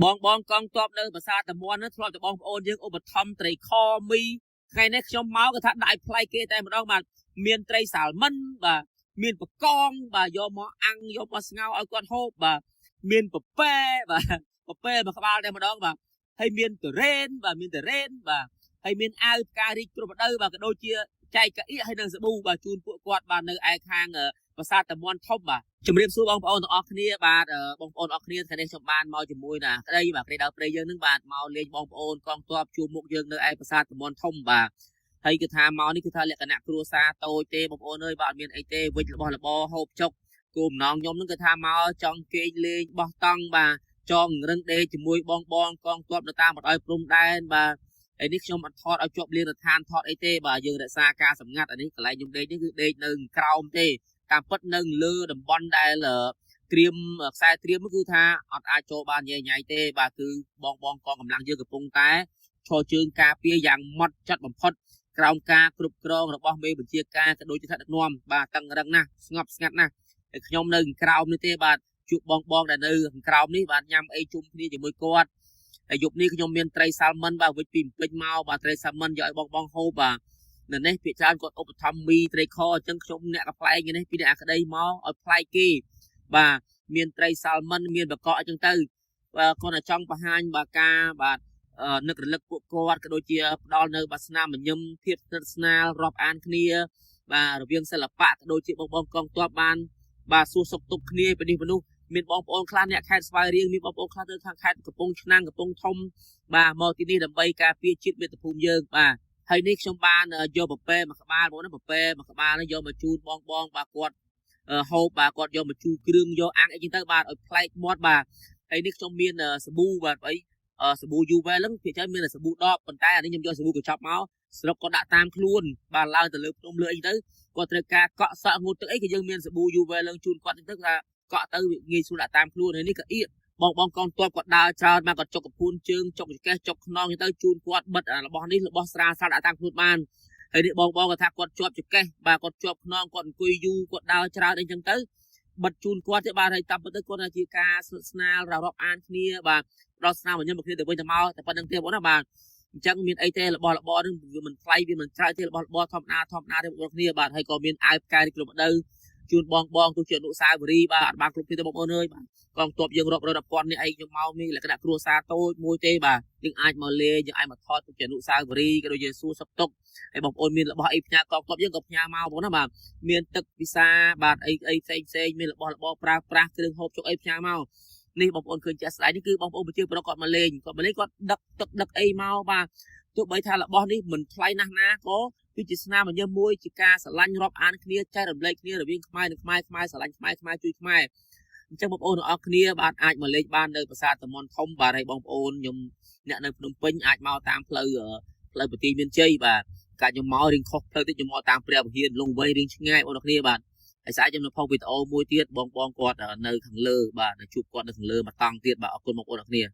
បងបងកងទ័ពនៅប្រាសាទតាមាន់ហ្នឹងធ្លាប់តែបងប្អូនយើងឧបត្ថម្ភត្រីខមីថ្ងៃនេះខ្ញុំមកក៏ថាដាក់ឲ្យប្លែកគេតែម្ដងបាទមានត្រីសាល់មិនបាទមានបកងបាទយកមកអាំងយកមកស្ងោរឲ្យគាត់ហូបបាទមានពពែបាទពពែមួយក្បាលតែម្ដងបាទហើយមានទុរេនបាទមានទុរេនបាទហើយមានអាវផ្ការីកគ្រប់រដូវបាទក៏ដូចជាចែកកៅអៀកហើយនិងសាប៊ូបាទជូនពួកគាត់បាទនៅឯខាងប្រាសាទតាមាន់ធំបាទជំរាបសួរបងប្អូនទាំងអស់គ្នាបាទបងប្អូនអរគ្នាថ្ងៃនេះខ្ញុំបានមកជាមួយណាក្តីបាទក្តីដើរព្រៃយើងនឹងបាទមកលេងបងប្អូនកងទ័ពជួបមុខយើងនៅឯប្រាសាទតាមាន់ធំបាទហើយគឺថាមកនេះគឺថាលក្ខណៈគ្រួសារតូចទេបងប្អូនអើយបាទអត់មានអីទេវិចរបស់របរហូបចុកគោលបំណងខ្ញុំនឹងគឺថាមកចង់គេងលេងបោះតង់បាទចងរឹងដេកជាមួយបងបងកងទ័ពនៅតាមបណ្ដោយព្រំដែនបាទហើយនេះខ្ញុំអត់ថតឲ្យជាប់លៀងរដ្ឋានថតអីទេបាទយើងរក្សាការសម្ងាត់អានេះកន្លែងខ្ញុំដេកនេះគឺដេកនៅក្រោមទេតាមពិតនៅលើតំបន់ដែលត្រៀមខ្សែត្រៀមគឺថាអត់អាចចូលបានញ៉ៃញ៉ៃទេបាទគឺបងបងកងកម្លាំងយើងកំពុងតែឈរជើងការពារយ៉ាងម៉ត់ចត់បំផុតក្រោមការគ្រប់គ្រងរបស់មេបញ្ជាការក៏ដូចជាថ្នាក់ដឹកនាំបាទតឹងរឹងណាស់ស្ងប់ស្ងាត់ណាស់ហើយខ្ញុំនៅក្រោមនេះទេបាទជួបបងបងដែលនៅក្រោមនេះបាទញ៉ាំអីជុំគ្នាជាមួយគាត់ហើយយប់នេះខ្ញុំមានត្រីសាល់មិនបាទវិចពីពេញមកបាទត្រីសាល់មិនយកឲ្យបងបងហូបបាទនៅនេះភាគច្រើនគាត់ឧបត្ថម្ភមីត្រីខអញ្ចឹងខ្ញុំអ្នកកប្លែងនេះពីអ្នកអាក្តីមកឲ្យប្លែកគេបាទមានត្រីសាល់មិនមានបកកអញ្ចឹងទៅបាទគាត់តែចង់បង្ហាញបាទការបាទនឹករលឹកពួកគាត់ក៏ដូចជាផ្ដល់នៅបាទស្នាមញញឹមភាពស្និទ្ធស្នាលរាប់អានគ្នាបាទរវាងសិល្បៈក៏ដូចជាបងបងកងទ័ពបានបាទសួរសុខទុក្ខគ្នាពីនេះពីនោះមានបងប្អូនខ្លះអ្នកខេត្តស្វាយរៀងមានបងប្អូនខ្លះទៅខាងខេត្តកំពង់ឆ្នាំងកំពង់ធំបាទមកទីនេះដើម្បីការពារជាតិមាតុភូមិយើងបាទហើយនេះខ្ញុំបានយកពពែមួយក្បាលបងណាពពែមួយក្បាលនេះយកមកជូនបងបងបាទគាត់ហូបបាទគាត់យកមកជូរគ្រឿងយកអាំងអីចឹងទៅបាទឲ្យប្លែកមាត់បាទហើយនេះខ្ញុំមានសាប៊ូបាទអីសាប៊ូ UV ហ្នឹងភាគច្រើនមានតែសាប៊ូដបប៉ុន្តែអានេះខ្ញុំយកសាប៊ូកញ្ចប់មកស្រុកគាត់ដាក់តាមខ្លួនបាទឡើងទៅលើភ្នំលើអីទៅគាត់ត្រូវការកក់សក់ងូតទឹកអីក៏យើងមានសាប៊ូ UV ឡើងជូនគាត់ចឹងទៅថាកក់ទៅងាយស្រួលដាក់តាមខ្លួនហើយនេះក៏អៀកបងបងកងទ័ពគាត់ដើរច្រើនមកគាត់ចុកកពួនជើងចុកចកេះចុកខ្នងទៅជូនគាត់បិទរបស់នេះរបស់ស្រាលស្រាលដាក់តាមខ្លួនបានហើយនេះបងបងគាត់ថាគាត់ជាប់ចកេះបាទគាត់ជាប់ខ្នងគាត់អង្គុយយូរគាត់ដើរច្រើនអីចឹងទៅបិទជូនគាត់ទេបាទហើយតាមពិតទៅគាត់ថាជាការស្និទ្ធស្នាលរាប់អានគ្នាបាទផ្ដល់ស្នាមញញឹមគ្នាទៅវិញទៅមកតែប៉ុណ្្នឹងទេបងណាបាទអញ្ចឹងមានអីទេរបស់របរនឹងវាមិនថ្លៃវាមិនច្រើនទេរបស់របរធម្មតាធម្មតាទេបងប្អូនគ្នាបាទហើយក៏មានអាវផ្កាយគ្រប់រដូវជូនបងបងទោះជាអនុស្សាវរីយ៍បាទអត់បានគ្រប់គ្នាទេបងប្អូនអើយបាទកងទ័ពយើងរាប់រយរាប់ពាន់នេះឯងខ្ញុំមកមានលក្ខណៈគ្រួសារតូចមួយទេបាទយើងអាចមកលេងយើងអាចមកថតទុកជាអនុស្សាវរីយ៍ក៏ដូចជាសួរសុខទុក្ខហើយបងប្អូនមានរបស់អីផ្ញើកងទ័ពយើងក៏ផ្ញើមកបងណាបាទមានទឹកពិសាបាទអីអីផ្សេងផ្សេងមានរបស់របរប្រើប្រាស់គ្រឿងហូបចុកអីផ្ញើមកនេះបងប្អូនឃើញជាក់ស្ដែងនេះគឺបងប្អូនប្រជាពលរដ្ឋគាត់មកលេងគាត់មកលេងគាត់ដឹកទឹកដឹកអីមកបាទទោះបីថារបស់នេះមិនថ្លៃណាស់ណាក៏គឺជាស្នាមញញឹមមួយជាការស្រឡាញ់រាប់អានគ្នាចែករំលែកគ្នារវាងខ្មែរនិងខ្មែរខ្មែរស្រឡាញ់ខ្មែរខ្មែរជួយខ្មែរអញ្ចឹងបងប្អូនទាំងអស់គ្នាបាទអាចមកលេងបាននៅប្រាសាទតាមាន់ធំបាទហើយបងប្អូនខ្ញុំអ្នកនៅភ្នំពេញអាចមកតាមផ្លូវផ្លូវបន្ទាយមានជ័យបាទកាលខ្ញុំមករៀងខុសផ្លូវតិចខ្ញុំមកតាមព្រះវិហារលងវ័យរៀងឆ្ងាយបងប្អូនគ្នាបាទហើយស្អែកខ្ញុំនឹងផុសវីដេអូមួយទៀតបងបងគាត់នៅខាងលើបាទនៅជួបគាត់នៅខាងលើមកតង់ទៀតបាទអរគុណបងប្អូនទាំងគ្នា។